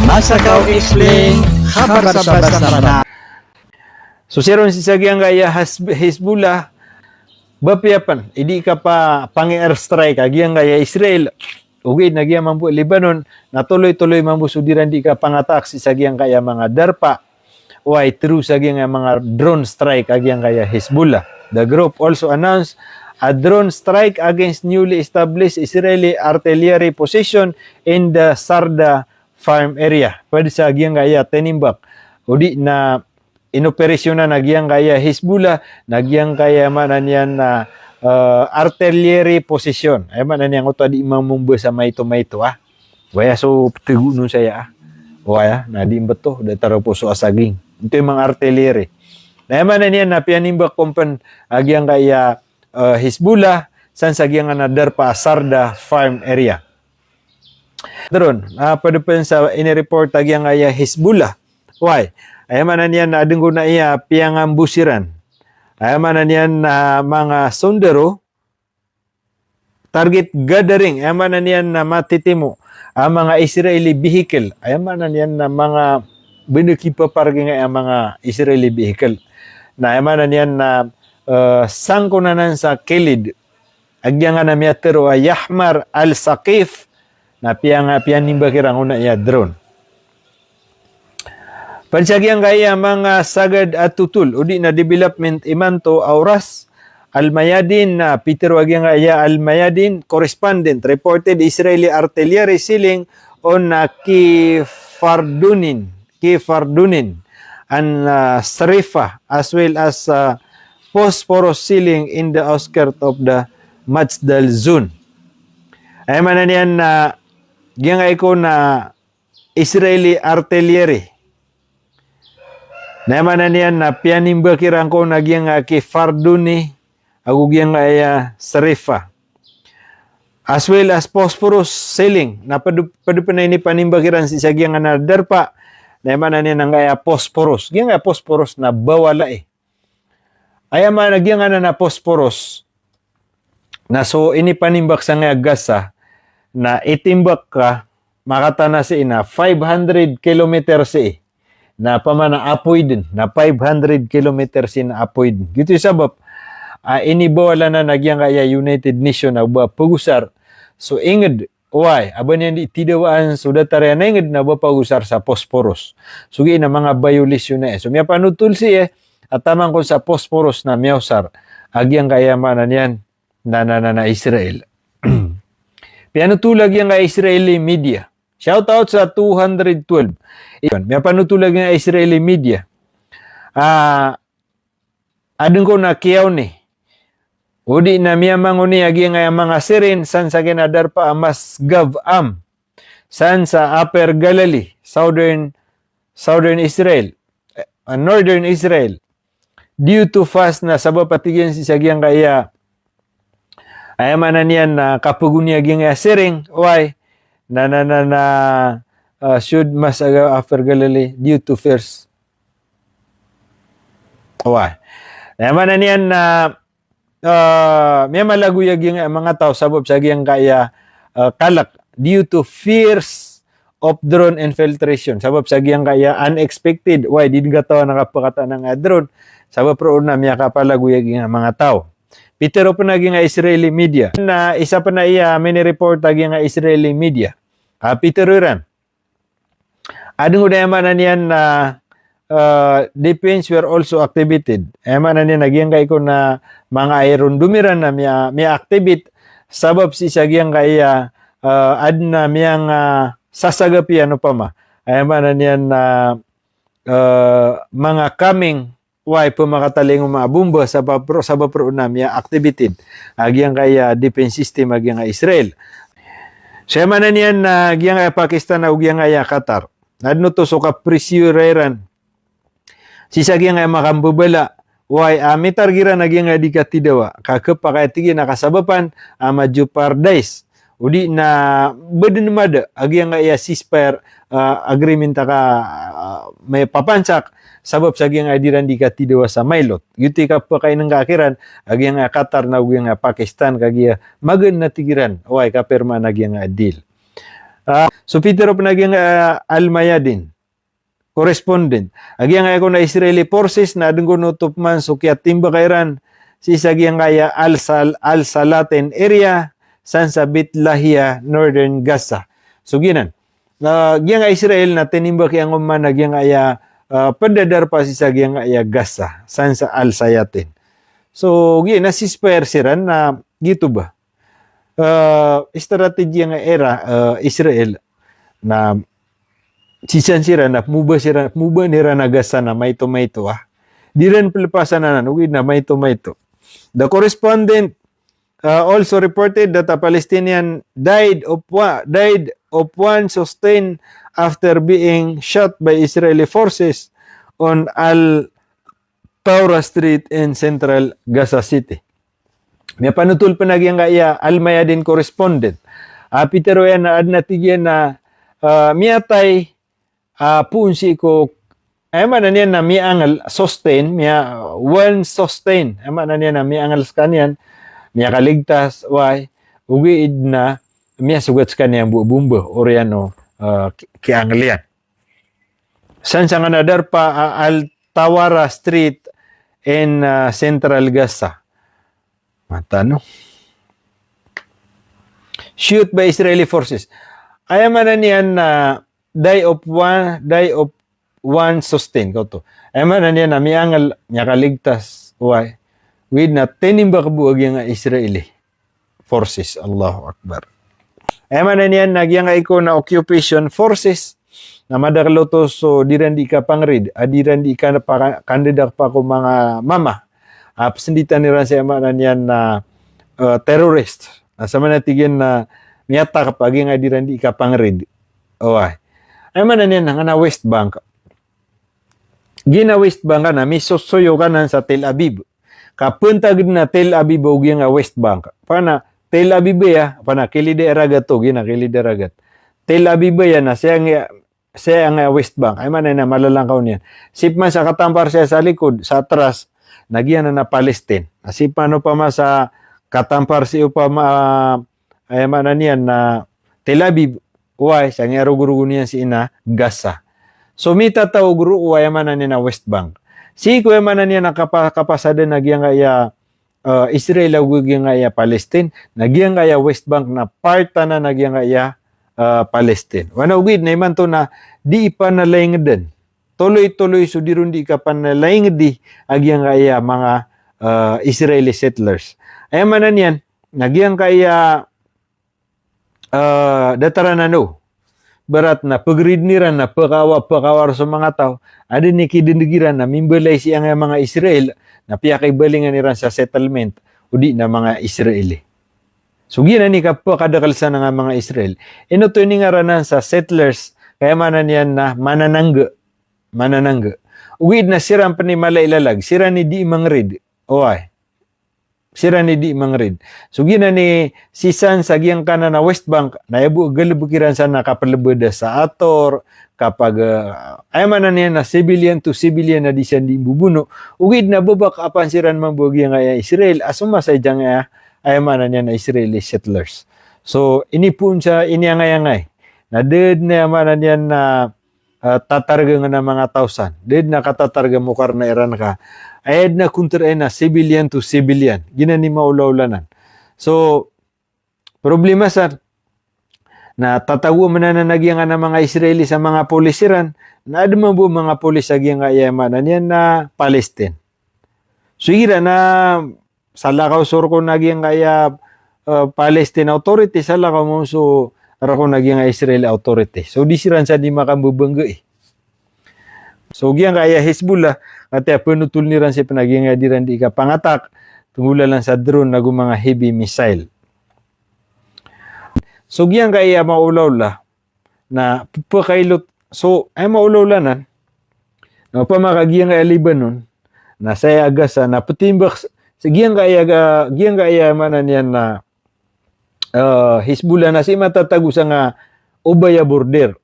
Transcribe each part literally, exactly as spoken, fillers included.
Masakaw Explain, khabar sa basa Mranaw. So siyaron sii sa giyangkaya Has-, Hezbollah, ba piyapan i di kapapangi-air strike a giyangkaya Israel, ogaid na giya mambo Lebanon, na toloy-toloy mambo so di ran di kapangatak sii sa giyangkaya manga darpa, oway, through sa giyangkaya manga drone strike a giyangkaya Hezbollah. The group also announced a drone strike against newly established Israeli artillery position in the Sarda farm area. Pd sa giyangkaya tinimbak o di na inoperasyonan a giyangkaya Hezbollah, na giyangkaya maana niyan na, eh, artillery position. Aya maana niyan oto a di mambo mbasa maito-maito, ah. Oway, so ptgo no saya, ah. Oway, na di mbto, datar o poso a saging. Oto i manga artillery. Na aya maana niyan na piyanimbak kon pn a giyangkaya, eh, Hezbollah, san sa giyangkana darpa a Sarda farm area. Drone, ah, pd pn sa ini-report a giyangkaya Hezbollah. Oway, aya maana niyan na adn kon a iya piyangambo siran. Aya maana niyan na manga sondaro, target gathering, aya maana niyan na matitimo a manga Israeli vehicle, aya maana niyan na manga bnki paparking a manga Israeli vehicle. Na aya maana niyan na, eh, sangkonanan sa kilid a giyangkana miyatharo a Yahmar al-Saqif, na piyang-, piyanimbak iran kon a iya drone. Pd sa giyangkaya manga sagad a totol o di na development imanto a oras, Al-Mayadin, na pitharo a giyangkaya Al-Mayadin correspondent, reported Israeli artillery shelling on, uh, Kifardunin, Kifardunin, and, uh, Sarifa, as well as, uh, phosphorus shelling in the outskirts of the Majdal zone. Aya maana niyan na giyangkai kon a Israeli artillery. Na aya maana niyan na piyanimbak iran kon a giyangkai Kifarduni ago giyangkaya Sarifa, as well as phosphorus shelling. Na pd, pd pn a inipanimbak iran sii sa giyangkana darpa, na aya maana niyan na giyangkaya phosphorus. Giyangkaya phosphorus na bawala i. Aya maana giyangkana na phosphorus na so inipanimbak sangkaya gas a, na itimbak ka, makatana sii na five hundred kilometer sii. Na pamana apoy dn, na five hundred kilometer sii na apoy dn. Giyoto i sabap a inibawala nan a giyangkaya United Nation a ba pagosar so ingd, oway, a ba niyan di tidawaan so datar iyan a ingd na ba pagosar sa phosphorus. So giya na manga violation iyan. So miyapanotol sii a taman kon sa phosphorus na miyaosar a giyangkaya maana niyan na, na, na, na Israel. Piyanotol a giyangkaya Israeli media. Shout out sa two hundred twelve. Iyan, miyapanotol a giyangkaya Israeli media. Ah, adn kon a kiyaoni odi na miyamangoni a giyangkaya manga sirin san sa giyangkana darpa a Masgav Am, san sa Upper Galilee, southern, southern Israel, eh, northern Israel, due to fast, na sabap a tig iyan sii sa giyangkaya, aya maana niyan na kapagoni a giyangkaya siring, oway, na, na, na, na, ah, should Masgav Upper Galilee due to fast. Oway. Na aya maana niyan na, ah, miyamalagoy a giyangkaya manga taw sabap sa giyangkaya, ah, kalk due to fears of drone infiltration. Sabap sa giyangkaya unexpected, oway, di dn katawan a kapakataan angkaya drone. Sabap roo na miyakapalagoy a giyangkaya manga taw. Pitharo pn a giyangkaya Israeli media. Na isa pn a iya minireport a giyangkaya Israeli media. Ah, pitharo iran. Adn kon a aya maana niyan na, ah, defense were also activated. Aya maana niyan na giyangkai kon a manga Iron Dome iran na miya, miya-activate sabap sii sa giyangkaya, ah, adn a miyang, ah, sasagapi ano pama. Aya maana niyan na, ah, manga coming, oway, pmakatalingoma a bomba sabap roo, sabap roo na miya-activated a giyangkaya defense system a giyangkaya Israel. So aya maana niyan na giyangkaya Pakistan ago giyangkaya Qatar, adn oto so kapressure iran sii sa giyangkaya manga kambabala, oway, a mitarget iran a giyangkaya di katidawa. Ka khapakay a tig iyan a kasabapan a ma-jeopardize odi na ba dn mada a giyangkaya ceasefire, ah, agreement a ka, ah, mipapansak sabap sa giyangkaya di ran di katidawa sa mailot. Giyoto i kapakainengka kiran a giyangkaya Qatar na giyangkaya Pakistan, kagiya magaan a tig iran, oway, kapirmaan a giyangkaya deal. Ah, so pitero pen a giyangkaya, ah, Al-Mayadin, correspondent. A giyangkaya kon a Israeli forces na aden kon oto peman so kiyatimbaka iran sii sa giyangkaya Al-Sal-, Al-Salatin area, san sa Beit Lahia, northern Gaza. So giyanan. Ah, giyangkaya Israel na tinimbak iyan ko man a giyangkaya, ah, ped a darpa sii sa giyangkaya Gaza, san sa Al-Sayatin. So, giya na ceasefire siran na giyoto ba. Ah, strategy angkaya, ah, Israel na sii san siran na pemobaan siran, pemobaan iran a Gaza na maito-maito, ah. Di iran pelepasan anan, ogaid na maito-maito. The correspondent, uh, also reported that a Palestinian died of wa-, died of one sustained after being shot by Israeli forces on Al Taura Street in central Gaza City. Miyapanotol pen a giyangkaya Al-Mayadin correspondent. Ah, pitero iyan na aden a tig iyan na, ah, miyatay, ah, poon sii ko, aya maana niyan na miyangel, sustain, miya, one sustain. Aya maana niyan na miyangel sekaniyan, miyakaligtas, wai, ogaid na miyasogat sekaniyan bo a bomba, oriyan o, ah, ki-, kiyangel iyan. San sa nganan a darpa, ah, Al Tawara Street in, ah, central Gaza. Mataan, no? Shoot by Israeli forces. Aya maana niyan na die of one, die of one sustain, kaoto. Aya maana niyan na miyangel, miyakaligtas, wai, ogaid na tinimbak bo a giyangkaya Israeli forces. Allahu Akbar. Aya maana niyan na giyangkai ko na occupation forces na madakel oto so di iran di kapangerid, a di iran di ka-, pa-, kandedak pa ko manga mama. Ah, pesenditan iran sa aya maana niyan na, eh, terrorist. Na saman a tig iyan na miyatakep a giyangkai a di iran di kapangerid. Oway. Aya maana niyan na nganan a West Bank. Giyanan a West Bank anan, misosoyok anan sa Tel Aviv. Kapentag den a Tel Aviv o giyangkai a West Bank. Opama na Tel Aviv aya, opama na kilid a ragat oto, giyanan kilid a ragat. Tel Aviv aya na siyangkai, siyangkai a West Bank. Aya maana niyan na malalangkaw niyan. Sii peman sa katampar sii sa likod, sa atras, na giyanan na Palestine. Na sii peman opama sa katampar sii opama, aya maana niyan na Tel Aviv, oway, sangkai a rogorogon iyan sii na Gaza. So, mitataw o goro, oway, aya maana niyan na West Bank. Sii ko aya maana niyan na kapa-, kapasad na giyangkaya, eh, Israel ago giyangkaya Palestine, na giyangkaya West Bank na part anan a giyangkaya, eh, Palestine. Oway, na ogaid na imanto na di ipanalainged den. Toloy-toloy so di ron di kapanalaingedi a giyangkaya manga, eh, Israeli settlers. Aya maana niyan, na giyangkaya, eh, dataran a Berat na pegerid iran na pekawa, pekawar so manga taw. Aden i kidendeg iran na mimbalay sii angkaya manga Israel, na piyakaibalingan iran sa settlement, odi na manga Israeli. So giyanan i kapekadakel san angkaya manga Israel. Ino oto iningaran anan sa settlers, ka aya maana niyan na mananangge. Mananangge. Ogaid na siran pen i mala i lalag, siran i di mangerid. Oway. Siran i di mangerid. So giyanan i sii san sa giyangkanan a West Bank, na aya bo a galebek iran san na kapelebeda sa ator, kapag, eh, aya maana niyan na civilian to civilian a di san di mbobono. Ogaid na bebak apan siran mambo a giyangkaya Israel, a so masa i giyangkaya, aya maana niyan na Israeli settlers. So, inipoon sa iniyangayangay. Na da den a aya maana niyan na ah, tatarga ngka na manga taw san. Da den a katatarga mo karna iran ka. Aya den a counter aya na civilian to civilian. Giyanan i maolaola anan. So, problema san na tatago man anan a giyangkanan a manga Israeli sa manga polis iran. Na aden mambo manga polis a giyangkaya maana niyan na Palestine. So igira na salakaw so rokon a giyangkaya, eh, Palestine Authority, salakaw mambo so rokon a giyangkaya Israel Authority. So di siran san di makambebengge i. So giyangkaya Hezbollah, katii a penotol iran sii pen a giyangkaya di ran di kapangatak, penggolalan sa drone ago manga heavy missile. So giyangkaya maolaola, na pepakailot. So, aya maolaola anan, na opama ka giyangkaya Lebanon, na saya a Gaza, na petimbak s-, sa giyangkaya, giyangkaya maana niyan na, eh, Hezbollah na sii matatago sangka obaya border.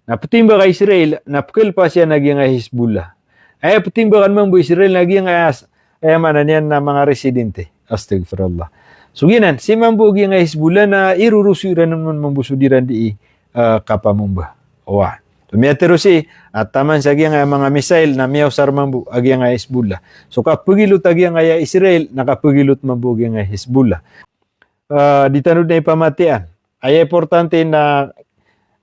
Na petimbak a Israel, na pekelepas iyan a giyangkaya Hezbollah. Aya petimbakan mambo Israel na giyangkaya s-, aya maana niyan na manga residente. Astagfirullah. So giyanan, sii mambo giyangkaya Hezbollah na iroroso iran mambo so di ran di eh, kapamomba. Oway. So miyatharo sii a taman sa giyangkaya manga missile na miyaosar mambo a giyangkaya Hezbollah. So kapagilot a giyangkaya Israel na kapagilot mambo a giyangkaya Hezbollah. Eh, di tano dn ipamatiya. Aya importante na,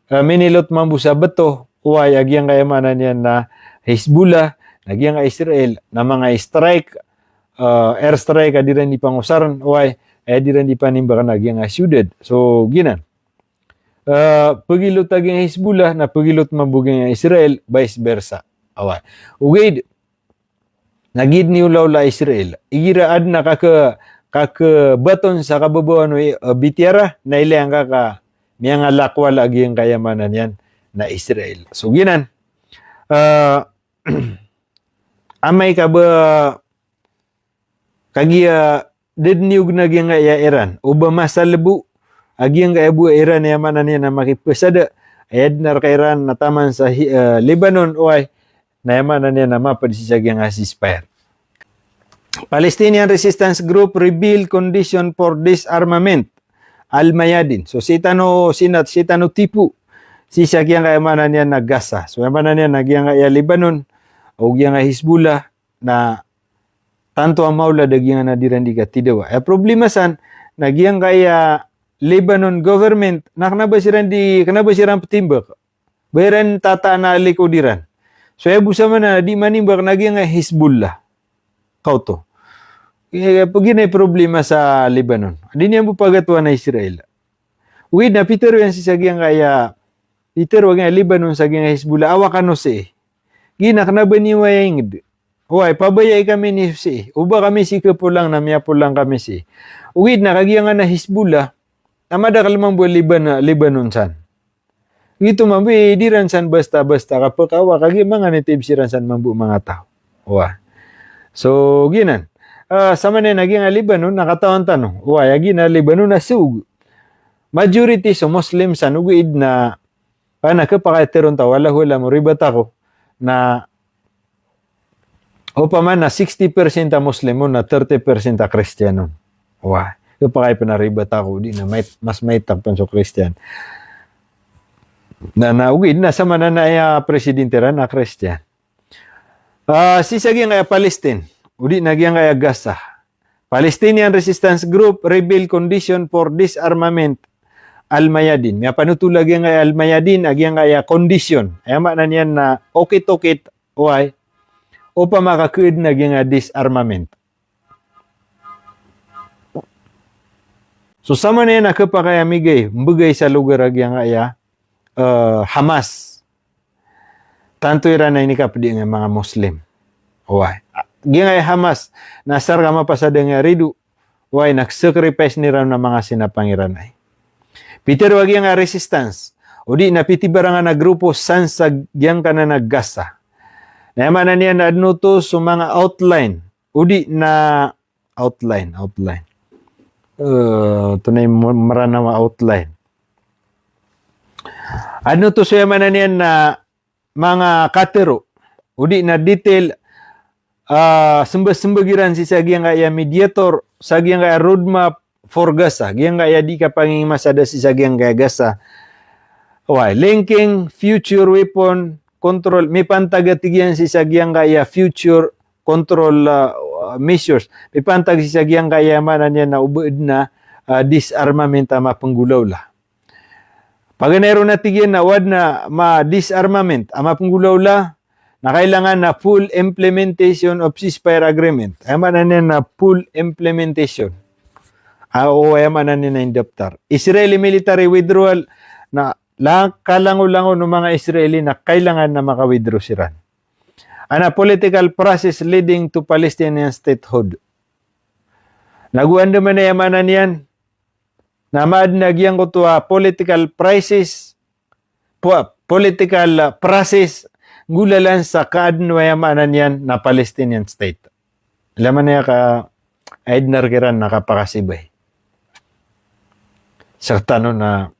eh, minilot mambo sa bto, oway, a giyangkaya maana niyan na Hezbollah, na giyangkaya Israel, na manga strike, eh, air strike a di iran di pangosarn, oway, aya di iran di panimbakan a giyangkaya siyudad. So giyanan. Eh, pagilot a giyangkaya Hezbollah, na pagilot mambo a giyangkaya Israel, vice versa. Oway. Ogaid, na giya dn i olaola a Israel. Igira adn a kaka-, kakabaton sa kababawan o, eh, bitiyara, na ilay angka ka miyangalakowala a giyangkaya maana niyan na Israel. So giyanan, eh, amay ka ba kagiya da dn i ogn a giyangkaya Iran, o ba masalbo a giyangkaya bo a Iran, aya maana niyan na makipasada, aya dn a rka Iran na taman sa hi-, eh, Lebanon, oway, na aya maana niyan na mapd sii sa giyangkaya ceasefire. Palestinian Resistance Group reveal condition for disarmament, Al-Mayadin. So sii tano sinat, sii tano tipo sii sa giyangkaya maana niyan na Gaza. So aya maana niyan na giyangkaya Lebanon o giyangkaya Hezbollah na tanto a maolad a giyangkanan a di iran di katidawa. Aya problema san na giyangkaya Lebanon government na kna ba siran di, kna ba siran ptimbak. Ba iran tataan a likod iran. So aya bo saman a di manimbak na giyangkaya Hezbollah. Kaoto. Eh, pagina i problema sa Lebanon. Di niyan bo pagatowan a Israel. Ogaid na pitharo iyan sii sa giyangkaya, pitharo a giyangkaya Lebanon sa giyangkaya Hezbollah, awa kano sii. Giya na kna ba niyo aya ingd. Oway, pabayai kami niyo sii. O ba kami sii khapolang na miyapolang kami sii. Ogaid na kagiya ngka na Hezbollah, na madakl mambo a Leban-, Lebanon san. Giyoto mambo i di iran san basta-basta kapakawa, kagiya manganitib siran san mambo manga taw. Oway. So giyanan. Ah, samanaya na giyangkaya Lebanon na katawan tano. Oway, a giya na Lebanon na sog. Majority so Muslim san, ogaid na, ah, na khapakay a tharoon ta, wallahu a'lam, ribat ako, na opama na sixty percent a Muslim on na thirty percent a Kristiyan on. Oway. Khapakay pn a ribat ako, di na mait-, mas maitak pn so Kristiyan. Na, na, ogaid na samanaya na aya presidente iran na Kristiyan. Ah, sii sa giyangkaya Palestine, o di na giyangkaya Gaza. Palestinian Resistance Group reveal condition for disarmament Al-Mayadin. Miyapanotol a giyangkaya Al-Mayadin a giyangkaya condition. Aya maana niyan na okit-okit, oway, opama ka khaadn a giyangkaya disarmament. So samanaya na khapakay a migay, mbgay sa lugar a giyangkaya, eh, Hamas. Tanto iran a inikapdi angkaya manga Muslim. Oway. Giyangkaya Hamas, na asar ka mapasad angkaya rido, oway, na ksacrifice iran a manga sinapang iran ai. Pitharo a giyangkaya resistance, o di na pithibarangan a grupo san sa giyangkanan a Gaza. Na aya maana niyan na adn oto so manga outline, o di na outline, outline. Eh, tonaa i Mranaw a outline. Adn oto so aya maana niyan na manga katharo, o di na detail, ah, smbag-smbag iran sii sa giyangkaya mediator, sa giyangkaya roadmap for Gaza, giyangkaya di kapangingmasada sii sa giyangkaya Gaza. Oway, linking future weapon control, mipantag a tig iyan sii sa giyangkaya future control, ah, measures. Mipantag sii sa giyangkaya maana niyan na o ba adn a, ah, disarmament a mapnggolawla. Paganay ron a tig iyan na o adn a ma-disarmament a mapnggolawla, na kailangan na full implementation of ceasefire agreement. Aya maana niyan na full implementation. Ah, o aya maana niyan na indaptar. Israeli military withdrawal, na la-, kalangolangon o manga Israeli na kailangan na maka-withdraw siran. And a political process leading to Palestinian statehood. Nago andamanaya aya maana niyan, na maadn a giyangkoto a political crisis, po-, political, ah, process, nggolalan sa kaadn o aya maana niyan na Palestinian state. Ilay manaya ka, aya dn a rk iran na kapakasibay. Sktano na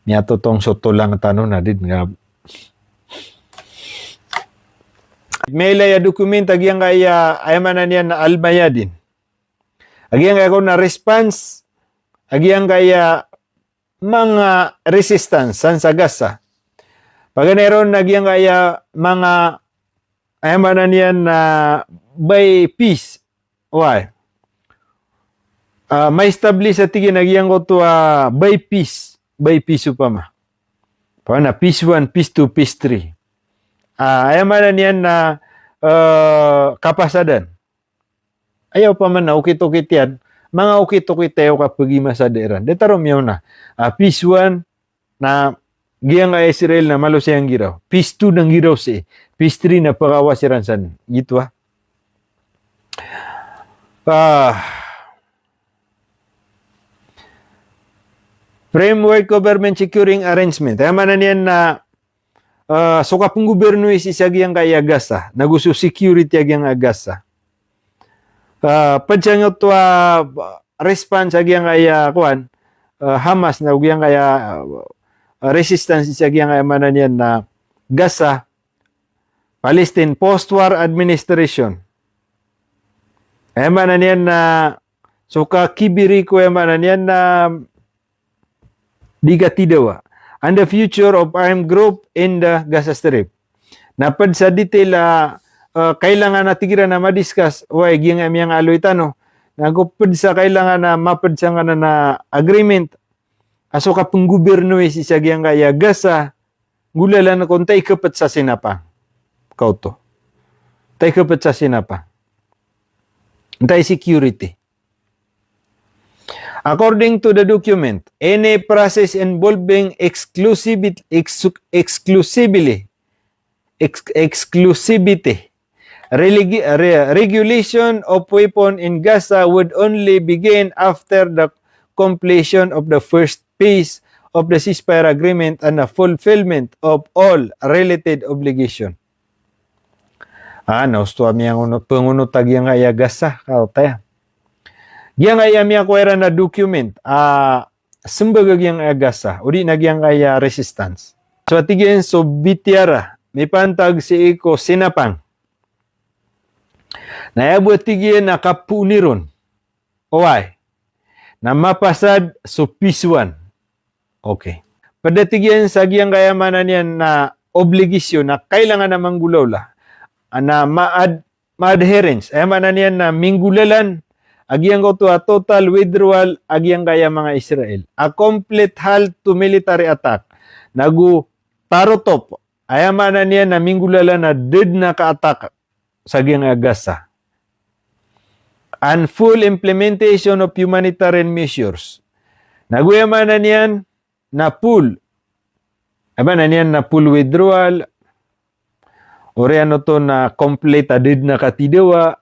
miyatotong so tolang tano na di dn nga. Mailay a document a giyangkaya, aya maana niyan na Al-Mayadin. A giyangkaya kon a response, a giyangkaya manga resistance san sa Gaza. Paganay ron na giyangkaya manga, aya maana niyan na by peace. Why? Ah, ma-establish a tig iyan a giyangkoto a by peace, by peace opama. Opama na peace one, peace two, peace three. Ah, aya maana niyan na, eh, kapasadan. Aya opama na okit-okit iyan, manga okit-okit aya o kapagimasa da iran. Datar o miyaona. Ah, peace one, na giyangkaya Israel na malo saya nggiraw. Peace two na nggiraw sii. Peace three na pakawas iran san. Giyoto a. Ah. Framework Government Securing Arrangement. Aya maana niyan na, ah, so kapnggobernoy sii sa giyangkaya Gaza. Nago so security a giyangkaya Gaza. Ah, pd sa giyoto a response a giyangkaya kowan, ah, Hamas na giyangkaya, ah, resistance sa giyangkaya maana niyan na Gaza, Palestine Post-War Administration. Aya maana niyan na so kakibiri ko aya maana niyan na di katidawa. And the future of armed group in the Gaza Strip. Na pd sa detail a, eh, kailangan a tig iran a ma-discuss, wai giyangkaya miyangaaloy tano. Nago pd sa kailangan a mapd sangkanan a agreement a so kapnggobernoy sii sa giyangkaya Gaza, nggolalan ko ntai kapd sa sinapang. Kaoto. Ntai kapd sa sinapang. Ntai security. According to the document, any process involving exclusivi-, ex-, exclusively, ex-, exclusivity, religi-, re-, regulation of weapon in Gaza would only begin after the completion of the first phase of the ceasefire agreement and the fulfillment of all related obligation. Ah, na osto a miyangonot, pangonot a giyangkaya Gaza, kaoto aya. Giyangkaya miyakowa iran a document, ah, sembag a giyangkaya Gaza, odi na giyangkaya resistance. So a tig iyan so bitiyara, mipantag sii ko sinapang. Na aya bo a tig iyan a kapoon iron. Oway. Na mapasad so peace one. Okay. Pd a tig iyan sa giyangkaya maana niyan na obligation na kailangan a manggolawla. Na ma-ad-, ma-adherence. Aya maana niyan na minggolalan a giyangkoto a total withdrawal a giyangkaya manga Israel. A complete halt to military attack. Nago tarotop. Aya maana niyan na minggolalan a da dn a ka-attack sa giyangkaya Gaza. And full implementation of humanitarian measures. Nago aya maana niyan na full. Aya maana niyan na full withdrawal. Oriyan oto na complete a da dn a katidawa.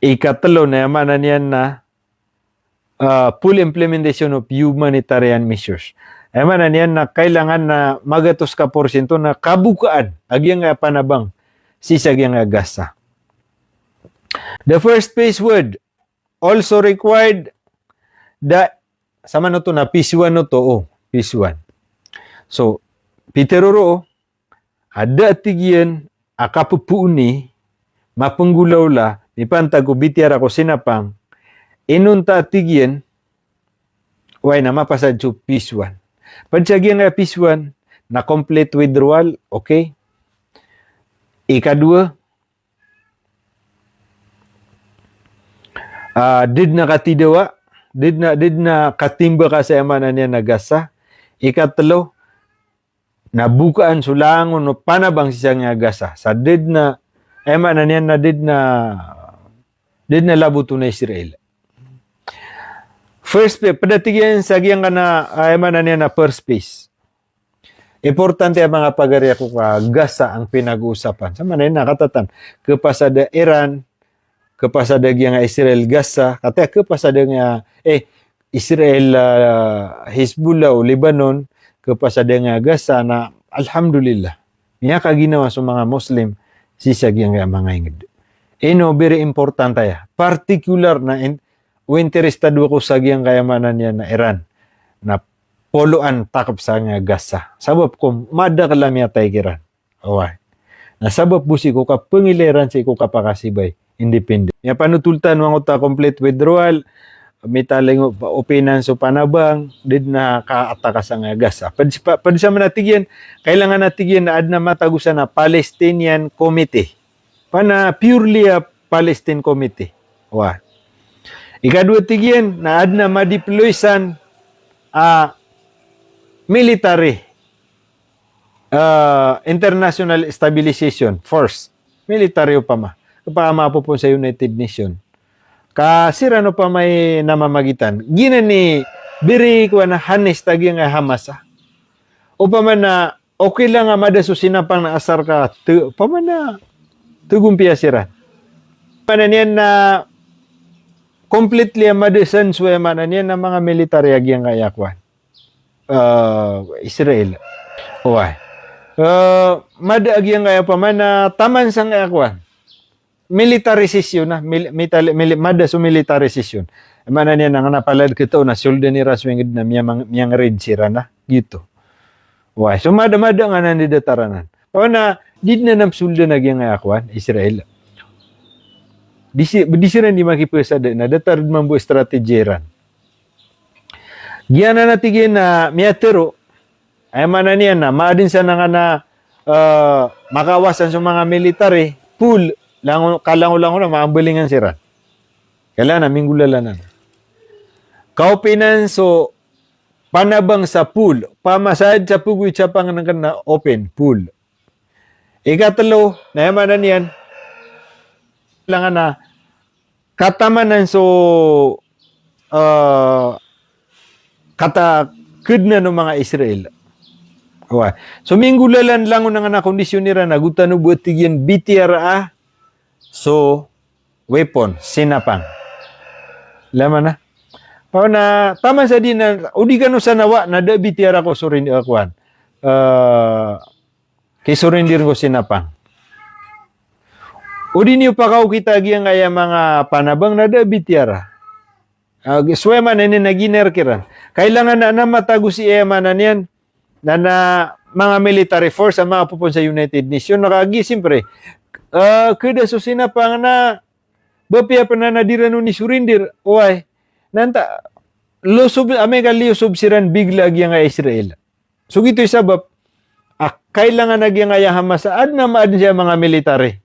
Ikatlo na aya maana niyan na, ah, full implementation of humanitarian measures. Aya maana niyan na kailangan na magatos ka porsyento na kabokaan a giyangkaya panabang sii sa giyangkaya Gaza. The first phase would also required the, saman oto na phase one oto, o, phase one. So, pitharo roo, a da a tig iyan a kapopooni, mapenggolawla, mipantag ko bitiyara ko sinapang, inonta a tig iyan, oway na mapasad so phase one. Pd sa giyangkaya phase one, na complete withdrawal, okay. Ikadowa, ah, da dn a katidawa, da dn a, da dn a katimbaka sa aya maana niyan na Gaza. Ikatlo, na bokaan so langon o panabang sii sa giyangkaya Gaza. Sa da dn a, aya maana niyan na da dn a, da dn a labot on a Israel. First phase, pd a tig iyan sa giyangkanan a, aya maana niyan na first phase. Importante a manga pagari ako ka Gaza ang pinag-uusapan. Samanaya na katatan, kapasad a Iran, kapasad a giyangkaya Israel Gaza, katii a kapasad a giyangkaya, eh, Israel, ah, Hezbollah o Lebanon, kapasad a giyangkaya Gaza na, alhamdulillah. Miyakaginawa so manga Muslim sii sa giyangkaya manga ingd. Ino very important aya. Particular na in-, o interesado ako sa giyangkaya maana niyan na Iran. Na poloan takp sa giyangkaya Gaza. Sabap ko madakl a miyatay kiran. Oway. Na sabap bo sii ko kapangilay iran sii ko kapakasibay, independent. Miyapanotol tano angkoto a complete withdrawal, mitalingoma, openan so panabang, da dn a kaataka sangkaya Gaza. Pd sa, pd sa man a tig iyan, kailangan a tig iyan na adn a matago san a Palestinian Committee. Opama na purely a Palestine Committee. Wa. Ikadowa tig iyan, na adn a madeploy san a military, ah, international stabilization force. Military opama. Opama a popoon sa United Nation. Ka siran opama i namamagitan. Giyanan i biri ko ana honest a giyangkaya Hamas a. Opama na okay lang a mada so sinapang na asar ka te, opama na tegompiya siran. Maana niyan na completely a mada san so aya maana niyan na manga military a giyangkaya kowan. Ah, Israel. Oway. Ah, mada a giyangkaya opama na taman sangkaya kowan. Militarization na, mil-, mitali-, mili-, mada so militarization. Maana niyan na ngka na palad kito na soldan iran so ingd na miyamang-, miyangrid siran na, giyoto. Oway, so mada, mada ngka na di datar anan. Opama na, di dn anan soldan a giyangkaya kowan, Israel. Di si-, di siran di makipasada na datar mambo strategy iran. Giyanan a tig iyan na miyatharo, aya maana niyan na, maadn san a ngka na, eh, makawasan so manga military, pool, langon, kalangolangon na maambalingan siran. Kailangan a minggolalan anan. Kaopenan so panabang sa pool, opama sa ad sa pogo i sapang ngka na open, pool. Ikatlo, na aya maana niyan, kailangan a katamanan so, eh, kata kednan o manga Israel. Oway. So minggolalan langon anan a kondisyon iran na go tano bo a tig iyan bitiyaraa so weapon, sinapang. Lama na. Opama na taman sa di na, o di kano sanawa, na da bitiyara ko so rin, eh, kowan. Eh, kisurrender ko sinapang. O di niyo pakaokita giyangkaya manga panabang na da bitiyara. Ah, so aya maana niyan na giner kiran. Kailangan na, na matago si aya maana niyan na, na manga military force a manga popoon sa United Nation na kagiya siyempre, ah, keda so sinapang na ba piya pn a na di ran on isurrender. Oway. Na antaa, losob, amay ka liyosob siran bigla a giyangkaya Israel. So giyoto i sabap a kailangan a giyangkaya Hamas a adn a maadn sii a manga military.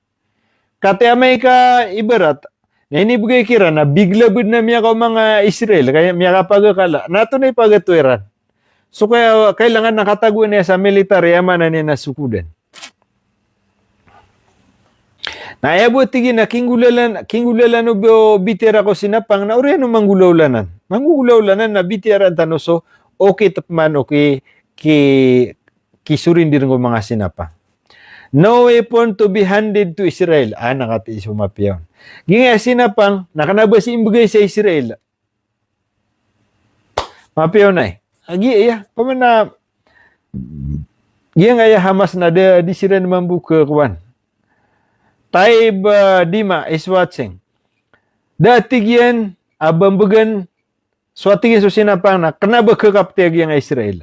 Katii amay ka ibarat na inibgay kiran na bigla bo dn a miyakaoma nga Israel, kaya miyakapagakala. Na antonaa i pagatoy ran? So kaya kailangan na katagoan iyan sa military, aya maana niyan na sokodan. Na aya bo a tig iyan a kinggolalan, kinggolalan o bo bitiyara ko sinapang, na oriyan o manggolawla anan. Manggolawla anan na bitiyaraan tano so okit pman o ki, ki, kisurrender ko manga sinapang. No weapon to be handed to Israel. Ah, na katii so mapiya on. Giyangkaya sinapang na kna ba sii mbgay sa Israel. Mapiya on ay. Agi, iya. Opama na giyangkaya Hamas na da di siran mambo khakowan. Taib, ah, Dima is watching. Da tig iyan a ba mbgan so a tig iyan so sinapang na kna ba khakapti a giyangkaya Israel.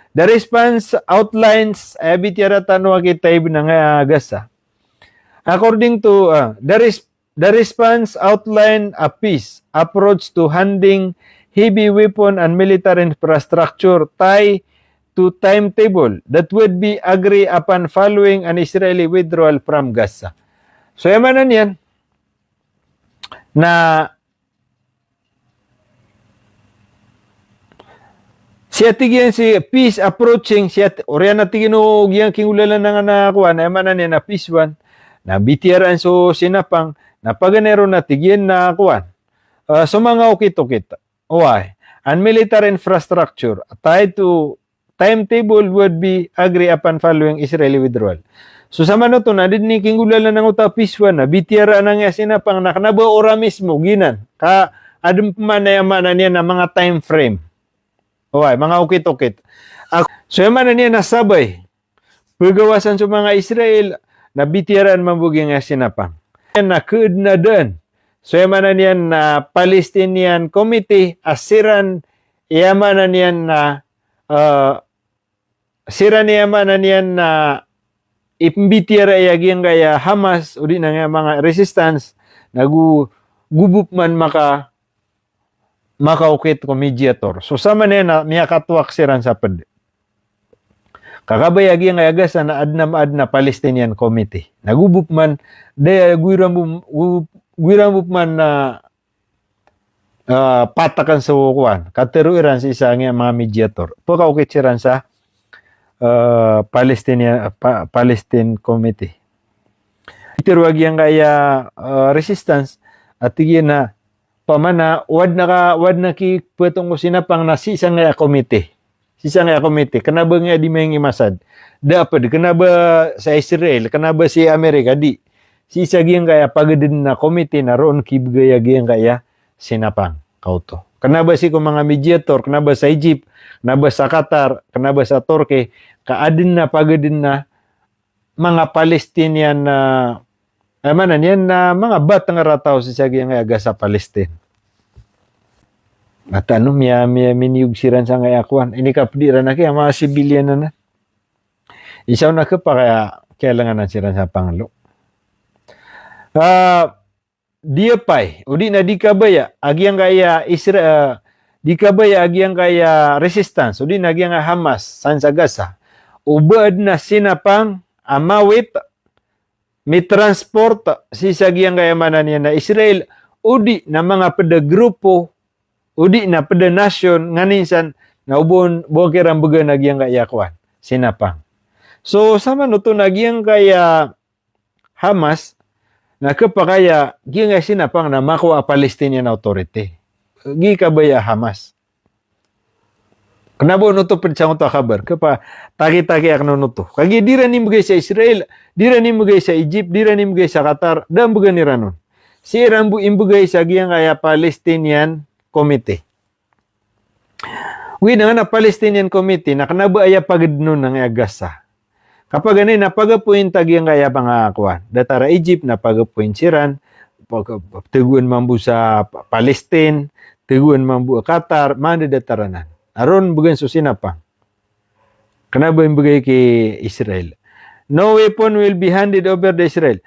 The response outlines, aya bitiyara tano a ki Taib na nga Gaza. According to, ah, the res-, the response outline a peace approach to handing heavy weapon and military infrastructure tie to timetable that would be agreed upon following an Israeli withdrawal from Gaza. So, aya maana niyan na sii a tig iyan si peace approaching, sii a t-, oriyan a tig iyan o giyangkaya kinggolalan anan a kowan, aya maana niyan na peace one, na bitiyaraan so sinapang, na paganay ron na tig iyan na kowan. Ah, so manga okit-okit. Oway. And military infrastructure tied to timetable would be agreed upon following Israeli withdrawal. So samanoto na di dn i kinggolalan angkoto a peace one na bitiyaraan angkaya sinapang na kna ba ora mismo giyanan. Ka adn pman aya maana niyan na manga time frame. Oway, manga okit-okit. Ak-, so aya maana niyan na sabay pgawasan so manga Israel na bitiyaraan mambo giyangkaya sinapang. Na khaadn a daan. So aya maana niyan na Palestinian Committee a siran, aya maana niyan na, ah, siran aya maana niyan na ipmbitiyarai a giyangkaya Hamas, odi na giyangkaya manga resistance, na go, go bo pman maka makaokit ko mediator. So samanaya na miyakatowak siran sa ped. Ka kabaya a giyangkaya Gaza na aden a, aden a Palestinian Committee. Na go bo peman, da, go iran bo, go, go iran bo peman na, ah, pataken so kowan. Katero iran sii sa giyangkaya manga mediator. Pekaokit siran sa, ah, Palestinian, ah, Pa-, Palestine Committee. Itero a giyangkaya, ah, resistance, a tig iyan a, opama na, o aden a ka, o aden a kipetong ko sinapang na sii sangkaya komite. Sii sangkaya komite. Kena ba ngaya di maing i Mossad. Da ped, kena ba sa Israel, kena ba si Amerika, di. Sii sa giyangkaya pageden a komite na roo kibegay a giyangkaya sinapang. Kaoto. Kena ba sii ko manga mediator, kena ba sa Egypt, kena ba sa Qatar, kena ba sa Turkey, ka aden a pageden a manga Palestinian, ah, eh, mana niyan na manga bateng a taw sii sa giyangkaya Gaza, Palestine. Mata no, miya, miya, miniyog siran sangkaya kowan. Inikaped iran a kiyama civilian anan. Isa on a kepakay a kiyalenganan siran sa pangelo. Ah, di pay, odi na di kabaya a giyangkaya Isra-, eh, di kabaya a giyangkaya resistance, odi na giyangkaya Hamas san sa Gaza, o ba aden a sinapang a mawit, mitransport sii sa giyangkaya mana niyan na Israel, odi na manga ped a grupo, odi na ped a nasyon, nganin san, na o ba on, o ba on kiran began a giyangkaya kowan, sinapang. So, samanoto na giyangkaya Hamas, na kepakay a giyangkaya sinapang na makowa a Palestinian Authority. Gi kabaya a Hamas. Kena ba oto ped sangoto a kabar, kepataki-taki aken oto. Kagiya di iran imbegay sa Israel, di iran imbegay sa Egypt, di iran imbegay sa Qatar, da mbegan iran on. Sii iran bo imbegay sa giyangkaya Palestinian Committee. Wi, na nga na Palestinian Committee, na kena ba aya pageden on angkaya Gaza. Kapaganay na pag-appoint a giyangkaya manga kowan. Datar a Egypt na pag-appoint siran, pag-, tegoan mambo sa Pa-, Palestine, tegoan mambo a Qatar, manga dadatar anan. Na roo mbegan so sinapang. Kena ba imbegay ki Israel. No weapon will be handed over the Israel.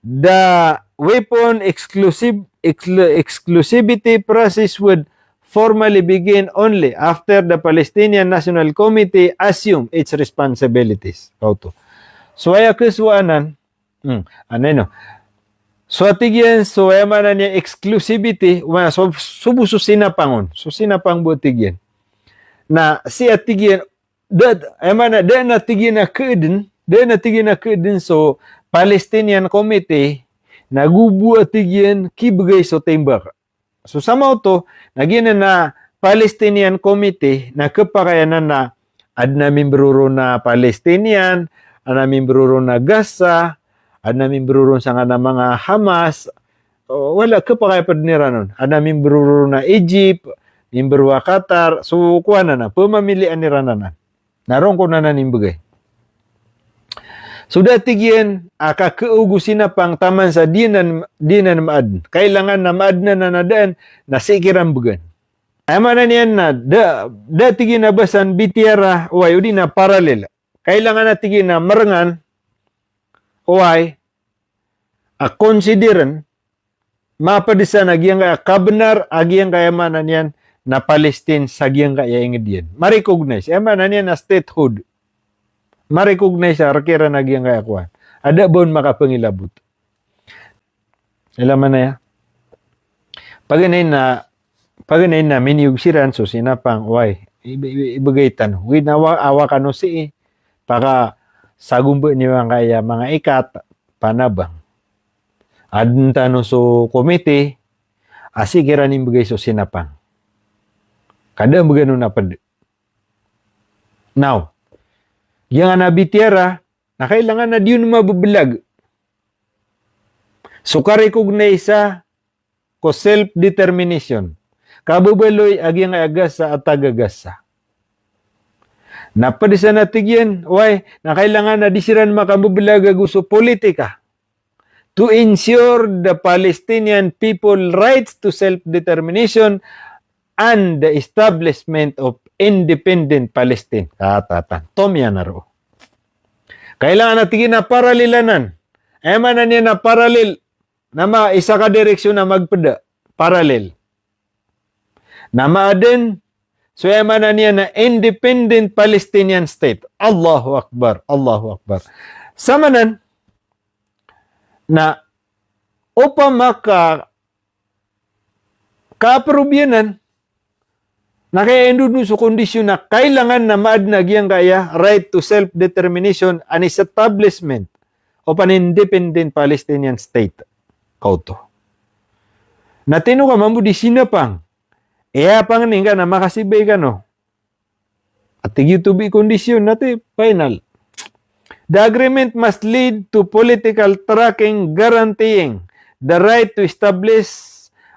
The weapon exclusive, exclu-, exclusivity process would formally begin only after the Palestinian National Committee assume its responsibilities. Kaoto. So aya kesowa anan, hmm, anay no. So a tig iyan, so aya mana niyan exclusivity, wa, so, so bo so sinapang on. So sinapang bo a tig iyan. Na sii a tig iyan, da, aya mana, da na tig iyan a keeden, da na tig iyan a keeden so Palestinian Committee, na go bo a tig iyan kibegay so timbak. So samaoto, na giyanan a Palestinian Committee, na kepakay anan na aden a mimbero ron a Palestinian, aden a mimbero ron a Gaza, aden a mimbero ron sangkanan a manga Hamas, o, wala, kepakay ped iran on. Aden a mimbero ron a Egypt, mimbero a Qatar, so kowan anan, pemamilian iran anan. Na roo kon anan imbegay. So da tig iyan a kakeog o sinapang taman sa di anan, di anan maaden. Kailangan na maaden anan a daan, na sii kiran began. Aya mana niyan na da, da tig iyan a ba san bitiara, oway, odi na parallel. Kailangan a tig iyan a merengan, oway, a consideren, maped san a giyangkaya kabenar a giyangkaya mana niyan na Palestine sa giyangkaya inged iyan. Ma-recognize. Aya mana niyan na statehood. Ma-recognize a rek iran a giyangkaya kowan. A da ba on makapengilabot. Aya mana niyan. Paganay na, paganay na miniyog siran so sinapang, oway, ibe-, ibe-, ibegay tano. Wi na wa-, awakan o sii, pakasagomba niyo angkaya manga ikat, panabang. Aden tano so komite a sii kiran imbegay so sinapang. Ka da mbegan on a ped. Now, giyangkanan a bitiara, na kailangan a di on mabebelag so ka-recognize ko self-determination. Kababaloy a giyangkaya Gaza a taga Gaza. Na ped san a tig iyan, oway, na kailangan a di siran makabebelag ago so politika to ensure the Palestinian people rights to self-determination and the establishment of independent Palestine. Katatan. Tom iyan a roo. Kailangan a tig iyan a parallel anan. Aya mana niyan na parallel, na ma-, isa ka direksyon a magpeda. Parallel. Na maaden, so aya maana niyan na independent Palestinian state. Allahu Akbar, Allahu Akbar. Samanan, na opama ka, ka-approve iyan anan, na kaya endo dn so kondisyon na kailangan na maaden a giyangkaya right to self-determination and establishment of an independent Palestinian state. Kaoto. Na tino ka mambo di sinapang. Iya pangni ngka na makasibay kano. Ati giyoto bi kondisyon na ti final. The agreement must lead to political tracking guaranteeing the right to establish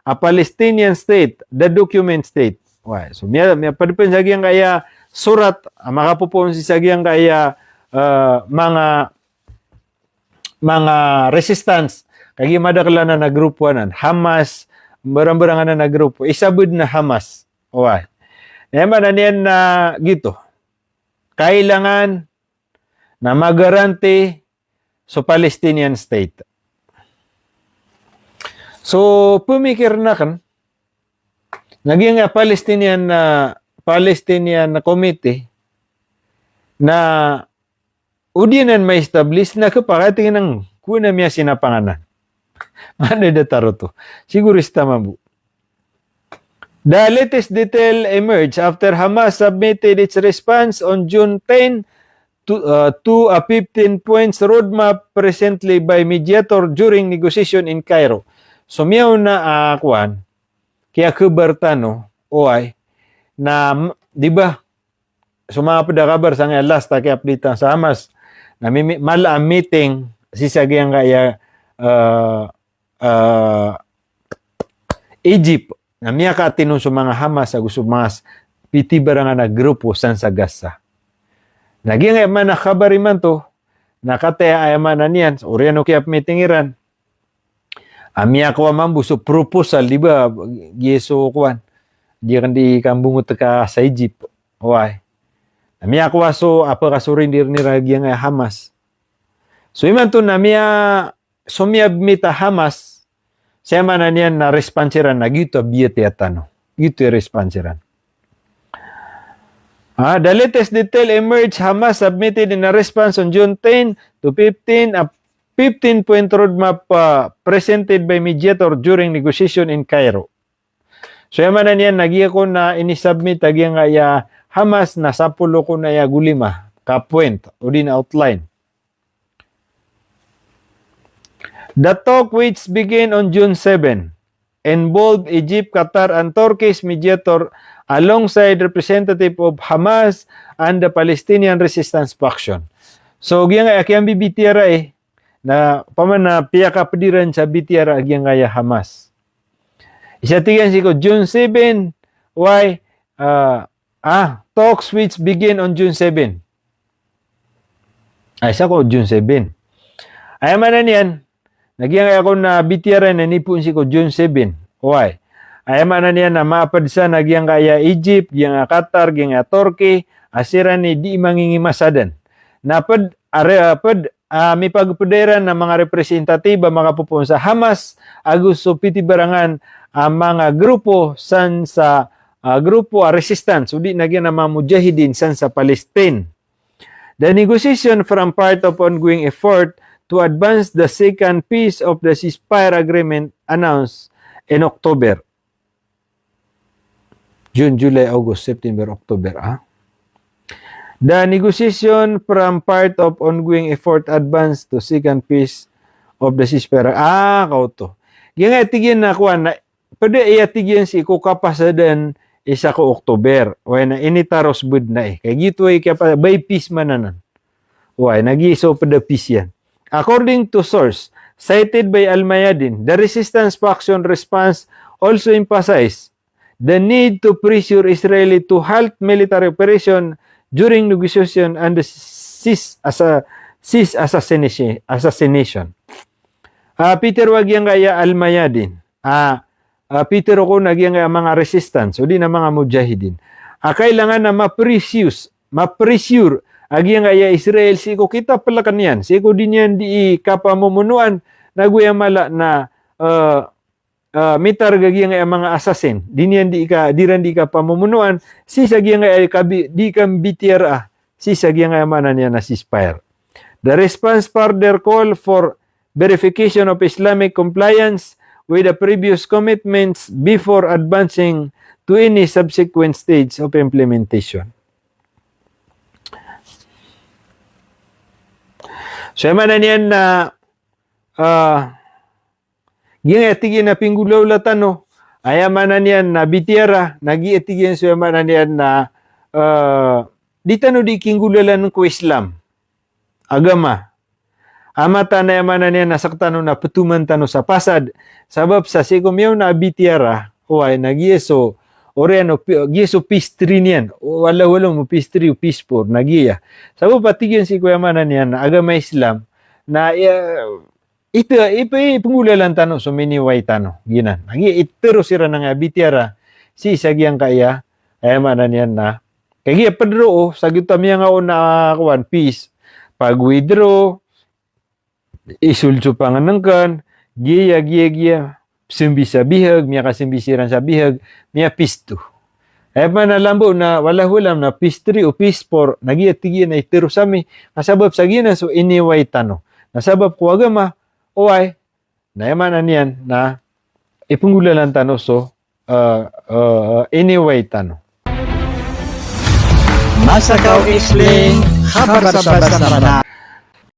a Palestinian state, the document state. Wai, so miya, miyapadpen sa giyangkaya surat, a makapopoon sii sa giyangkaya, eh, manga manga resistance. Kagiya madakl anan a grupo anan, Hamas, mbarang-barang anan a grupo, isa bo dn a Hamas. Oway. Aya maana niyan na giyoto. Kailangan na ma-guarantee so Palestinian state. So, pemikiran akn, na giyangkaya Palestinian, ah, Palestinian Committee na o di anan ma-establish na khapakay tig iyan a kowaan a miyasinapang anan. Maana da tharoon oto. Siguro sii ta mambo. The latest detail emerged after Hamas submitted its response on June ten to, uh, to a fifteen points roadmap presently by mediator during negotiation in Cairo. So miyaona a, ah, kowan, kiyakhabar tano, oway, na, m-, di ba, so manga pd a kabar sangkaya last a ki-update sa Hamas, na mimi-, mala a meeting sii sa giyangkaya, eh, eh, Egypt, na miyakaatend on so manga Hamas ago so manga s-, pitibarangan a grupo san sa Gaza. Na giyangkaya maana a kabar imanto, na kataya aya maana niyan, oriyan o kiyap-meeting iran, a miyakowa mambo so proposal, di ba, giya so kowan, di kan di kambongot ka sa Egypt. Oway. A miyakowa so, apa, kasorindr iran a giyangkaya Hamas. So imanto na miya, so miyabmit a Hamas, sa aya maana niyan na response iran na giyoto a biyatiya tano. Giyoto i response iran. Ah, the latest detail emerged, Hamas submitted in a response on June ten to fifteen, a fifteen-point roadmap, ah, presented by mediator during negotiation in Cairo. So aya maana niyan na giya kon a ini-submit a giyangkaya Hamas na sapolo kon a aya go lima ka point, odi na outline. The talk, which began on June seven, involved Egypt, Qatar, and Turkish mediator alongside representative of Hamas and the Palestinian Resistance Faction. So, giyangkaya kiyambibitiyarai, na opama na piyakapd iran sa bitiyara a giyangkaya Hamas. Isa tig iyan sii ko June seven, why, ah, Ah, talks which begin on June seven. Ay, sa ko June seven. Aya maana niyan, na giyangkaya kon a bitiyara na inipoon sii ko June seven. Oway. Aya maana niyan na maapd san a giyangkaya Egypt, giyangkaya Qatar, giyangkaya Turkey, a siran i di mangingimasa dn. Na pd, are, ah, pd, ah, mipagpda iran a manga representative a makapopoon sa Hamas, ago so pitibarangan a manga grupo san sa, ah, grupo a resistance, odi na giyanan a manga mujahideen san sa Palestine. The negotiation form part of ongoing effort to advance the second phase of the ceasefire agreement announced in October. June, July, August, September, October, ah. The negotiation form part of ongoing effort advance to second phase of the ceasefire. Ah, kaoto. Giyangkaya tig iyan na kowan na, pd a aya tig iyan sii ko kapasadan isa ko October. Oway na initaros bo dn a, eh. Kagiya giyoto i kiyapa-, by phase man anan. Oway, na giya so pd a phase iyan. According to source cited by Al-Mayadeen, the resistance faction response also emphasized the need to pressure Israeli to halt military operation during negotiation and the cease assa-, cease assassination, assassination. Ah, pitharo a giyangkaya Al-Mayadeen. Ah, ah, pitharo kon a giyangkaya manga resistance, odi na manga mujahideen. Ah, kailangan na ma-pressure, ma-pressure a giyangkaya Israel sii ko kitaplkn iyan, sii ko di niyan di kapamomonoan, nago aya mala na, eh, ah, mitarga giyangkaya manga assassin. Di niyan di ka, di ran di kapamomonoan, sii sa giyangkaya kabi-, di kambitiyaraa, sii sa giyangkaya maana niyan na ceasefire. The response further call for verification of Islamic compliance with the previous commitments before advancing to any subsequent stage of implementation. So, aya maana niyan na, ah, giyangkaya tig iyan a pinggolawla tano, aya maana niyan na bitiyara, na giya tig iyan so aya maana niyan na, ah, di tano di kinggolalan ko Islam agama. A mataan a aya maana niyan na sktano na ptoman tano sa pasad. Sabap sa sii ko miyaona a bitiyara, oway, na giya so, oriyan o pi-, giya so peace treaty niyan. Wallahu a'lam o peace treaty o peace four, na giya. Sabap a tig iyan sii ko aya maana niyan na agama Islam, na, iya, ito, ipa-, ipnggolalan tano so miniway tano, giyanan. Na giya itharo siran angkaya bitiyara, sii sa giyangkaya, aya maana niyan na, kagiya pd roo, sa giyoto a miyangaoona a, kowan, peace, pag-withdraw, isold so pangnngkn, giya, giya, giya, pzmbi sa bihag, miyakazmbi siran sa bihag, miyapisto. Aya maana lamba na, wallahu a'lam na peace treaty o peace four, na giya tig iyan a itharo sa ami, ka sabap sa giyanan so iniway tano. Na sabap ko agama, oway, na aya maana niyan na ipnggolalan tano so, ah, ah, iniway tano. Masa Kaw Explain, khabar sa basa Mranaw.